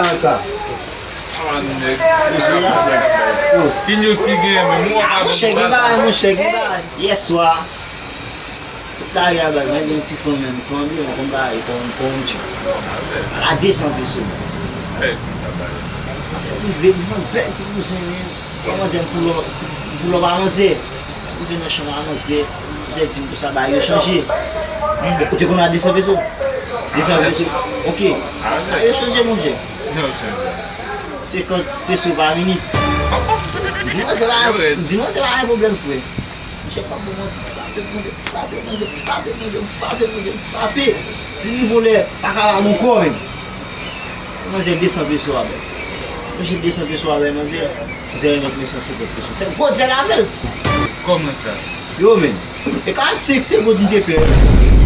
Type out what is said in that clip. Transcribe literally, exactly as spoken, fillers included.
Anka. Ah, nèg. Ki news ki gen, men mwen pa. Monchè, gen bagay, monchè, gen bagay. Yèswa, sot lari a baz, mwen gen yon ti fanm, men fanm yo, yon konn bagay, konn, konn ti. A de san peso. Rive, mwen bèl ti bouzen, men. Yon manzè pou lò, pou lò pa manzè. Rive nan chanm a manzè, manzè di m konsa, bagay yo chanje. Ou te konn a de san peso? De san peso. Ok. Bagay yo chanje, monchè. Senkant peso pa minit. Di mwen se pa, di mwen se pa yon pwoblèm, frè. Monchè, pa pou manti, frape manzè, frape manzè, frape manzè, frape manzè, frape. Vini volè, pa ka ba m ankò menm. Manzè de san peso a bay. Monchè, de san peso a bay manzè. Manzè remèt mwen san senkant peso. Fè gwo dyèl avè l. Kòman sa? Yo, men. E karannsenk segonn m te fè.